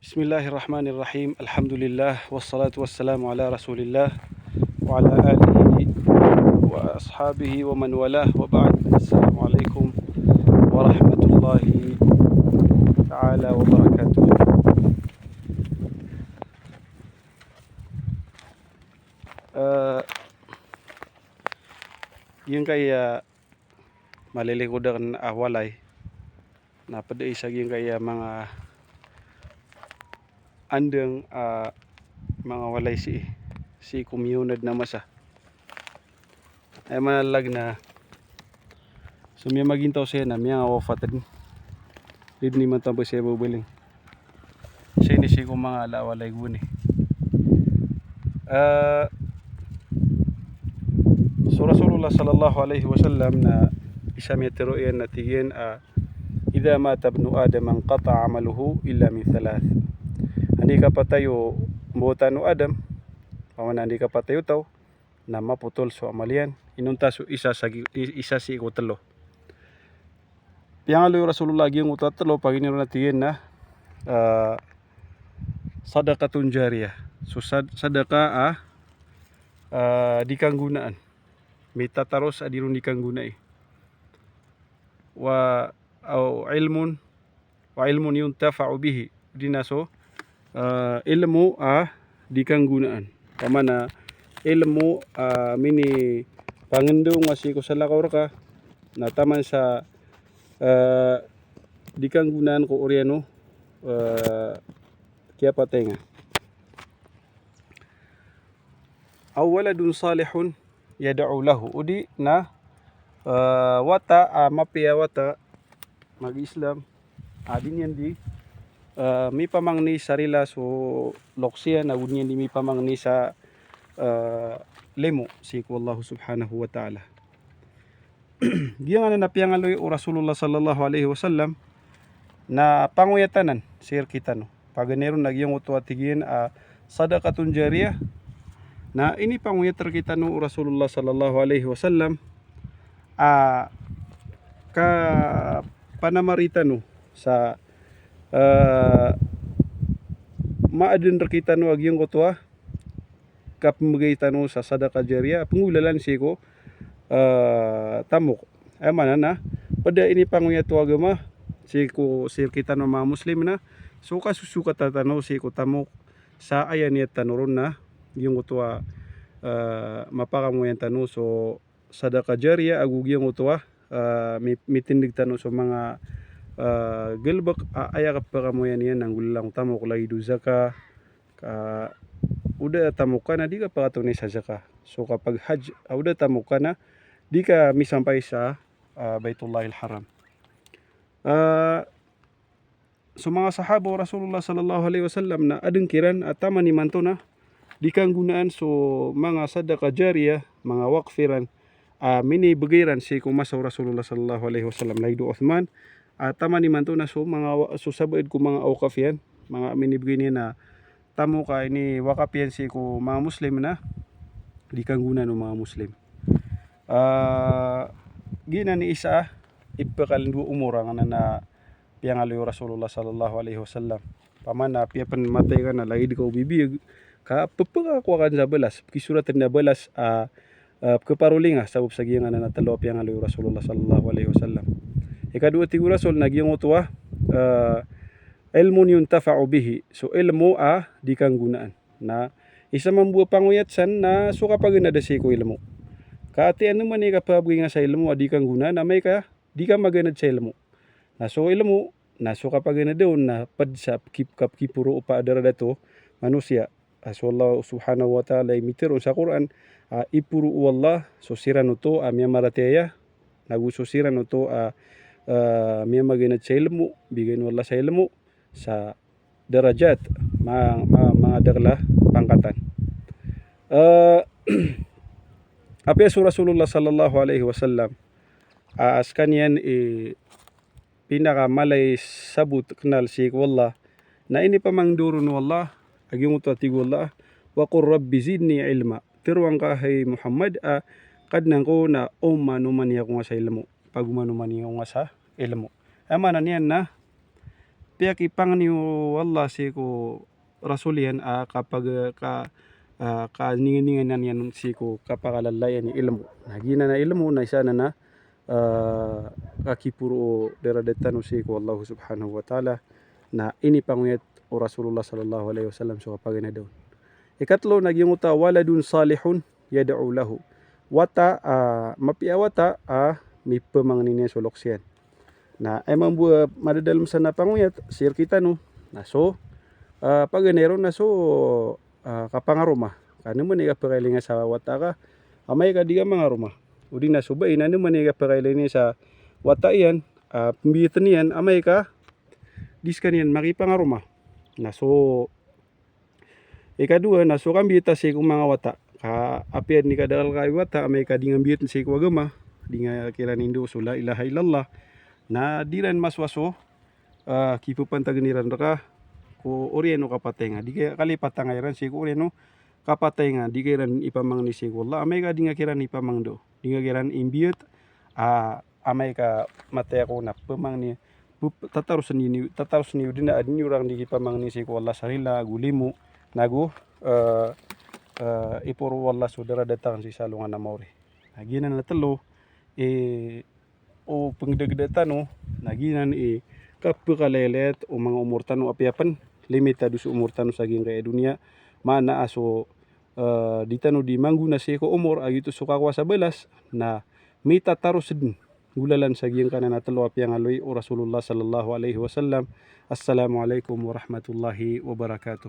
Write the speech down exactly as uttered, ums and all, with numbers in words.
Bismillahirrahmanirrahim. Alhamdulillah, wassalatu wassalamu ala Rasulillah, wa ala alihi wa ashabihi wa man walah, wa ba'd. Assalamu alaikum warahmatullahi ta'ala wabarakatuh. Eh, giyangkaya malilikod akn a walay na pd a isa giyangkaya manga andang a manga walay sii, sii ko miyaonad na masa. Aya manalag na so miyamagintaw saya na miyangawafat dn. Di dn imanto a ba saya babaling. Sii ni sii ko manga ala a walay gowani. Eh, so Rasulullah sallallahu alaihi wasallam na isa miyatharo iyan na tig iyan a, "Idha mata ibnu Adam inqata'a amaluhu illa min thalath." Anda i kapatay o mbawataan o Adam, opama na anda i kapatay o taw, na mapotol so amal iyan, inonta so isa sa gi-, i-, isa sii ko tlo. Piyangaloy o Rasulullah giyangkoto a tlo, paganay ron a tig iyan na, ah, sadaqatun jariyah. So sad-, sadaqa a, ah, di kanggonaan. Mitataros a di ron di kanggonai. Wa, aw ilmun, wa ilmun yuntafa'u bihi. Di na so, eh, ilmo a di kanggonaan. Opama na ilmo a minipangndao nga sii ko salakaw rka, na taman sa, eh, di kanggonaan ko oriyan o, eh, kiyapatay nga. Aw waladun salihun yad'u lahu. O di na, eh, wata a mapiya a wata, mag-Islam, a di niyan di, eh, mipamangni sa rila so loks iyan, ago di niyan di mipamangni sa, eh, limo sii ko Allah subhanahu wa ta'ala. Giyanan a piyangaloy o Rasulullah sallallahu alaihi wasallam na pangoyat anan sii rkitano. Paganay ron na giyangkoto a tig iyan a sadaqatun jariyah, na inipangoyat rkitano o Rasulullah sallallahu alaihi wasallam a kapanamari tano sa, eh, maadn rkitano a giyangkoto a kapmbgay tano sa sadaqa jariyah a pnggolalan sii ko, eh, tamok. Aya maana na pd a inipangoyat o agama sii ko, sii rkitano a manga Muslim na so kasosokat tano sii ko tamok sa aya niyat tano ron na giyangkoto a, eh, mapakamoyan tano so sadaqa jariyah ago giyangkoto a, ah, mi-, mitindg tano so manga, ah, galbk a aya kapakamoyan iyan na nggolalan o tamok, lagid o zaka, ka o da a tamok ka na di ka pakatonay sa zaka. So kapag hajj, a o da a tamok ka na di ka misampay sa, ah, Baitullahil Haram. Ah, so manga sahaba o Rasulullah sallallahu alaihi wasallam na adn kiran a taman imanto na di kanggonaan so manga sadaqa jariyah, manga waqf iran, a minibgay iran sii ko masa o Rasulullah sallallahu alaihi wasallam, lagid o Uthman, a taman imanto na so manga wa-, so sabaad ko manga awqaf iyan, manga minibgay niyan a tamok a iniwakap iyan sii ko manga Muslim na di kanggonaan o manga Muslim. Ah, giyanan i isa a ipkalndua o omor angkanan a piyangaloy o Rasulullah sallallahu alaihi wasallam. Opama na apiya pn matay ka na lagid ka o bibiyag, ka ppkakowa ka dn sa balas, pkisorat dn a balas a, ah, pkhaparoli nga sabap sa giyanan a tlo a piyangaloy o Rasulullah sallallahu alaihi wasallam. Ikadowa, tig o Rasul, na giyangkoto a, ah, ilmun yuntafa'u bihi, so ilmo a di kanggonaan. Na isa mambo a pangoyat san na so kapaganad sii ko ilmo. Ka ati ano man i kapabgay nga sa ilmo a di kanggonaan, amay ka di ka maganad sa ilmo. Na so ilmo, na so kapaganad on na pd sa pki-, kapkiporo o pa a daradat o manosiya. A so Allah subhanahu wa ta'ala i mitharo on sa Qur'an, a iporo o Allah so siran oto a miyamaratiyaya, nago so siran oto a, ah, miyamaganad sa ilmo, bigan o Allah sa ilmo, sa darajat, ma-, ma-, manga dakl a pangkatan. Eh, apiya so Rasulullah sallallahu alaihi wasallam, a skaniyan i pinakamala i sabot, knal sii ko Allah, na inipamangndao ron o Allah a giyangkoto a tig o Allah, "Wa qul rabbi zidni ilma." Tharoang ka, hay Muhammad, a Kadnan ko, na omanomani ako nga sa ilmo. Pagomanomani ako nga sa ilmo. Aya maana niyan na Aya kipangni o Allah sii ko Rasul iyan a kapag-, ka, ah, kaninganingan iyan sii ko kapakalala iyan i ilmo. Na giyanan a ilmo na isa anan a, ah, kakiporo o daradat tano sii ko Allah subhanahu wa ta'ala. Na inipangoyat o Rasulullah sallallahu alaihi wasallam so kapaganad on. Ikatlo na giyangkoto a waladun salihun yad'u lahu. Wata, ah, mapiya a wata a mipemangni niyan so loks iyan. Na aya mambo a madadalem san a pangoyat sii rkitano na so, ah, paganay ron na so, ah, kapangaroma. Ka anda man i kapakailinga sa wata ka, amay ka di ka mangaroma. Odi na so bai na anda man i kapakailinga sa wata iyan, ah, pembiyaten iyan, amay ka di sekaniyan makipangaroma. Na so ikadowa na so kambiyat a sii ko manga wata. Ka apiya di kadakl ka i wata, amay ka di nga mbiyat sii ko agama, di nga kiran indo so la ilaha illallah, na di ran masowa so, ah, kipepantagn iran rka ko oriyan o kapatay nga. Di ka kalipatanga iran sii ko oriyan o kapatay nga, di ka iran ipamangni sii ko Allah, amay ka di nga kiran ipamangndo, di nga kiran imbiyat, ah, amay ka matay ako na pemangni, pe-, tataros niyo, tataros niyo den a aden iyo ran di kipamangni sii ko Allah sa rila ago limo, nago, eh, eh, iporo o Allah so daradat akn sii sa alongan a maori. Na giyanan a telo, eh, o pengedageda tano, na giyanan i kapekalaylay o manga omor tano apiya pen limitado so omor tano sa giyangkaya doniya, maana a so, eh, di tano di manggona sii ko omor a giyoto so kakowa sa balas, na mitataros den golalan sa giyangkanan a telo a piyangaloy o Rasulullah sallallahu alaihi wasallam. Assalamu alaikum warahmatullahi wabarakatuh.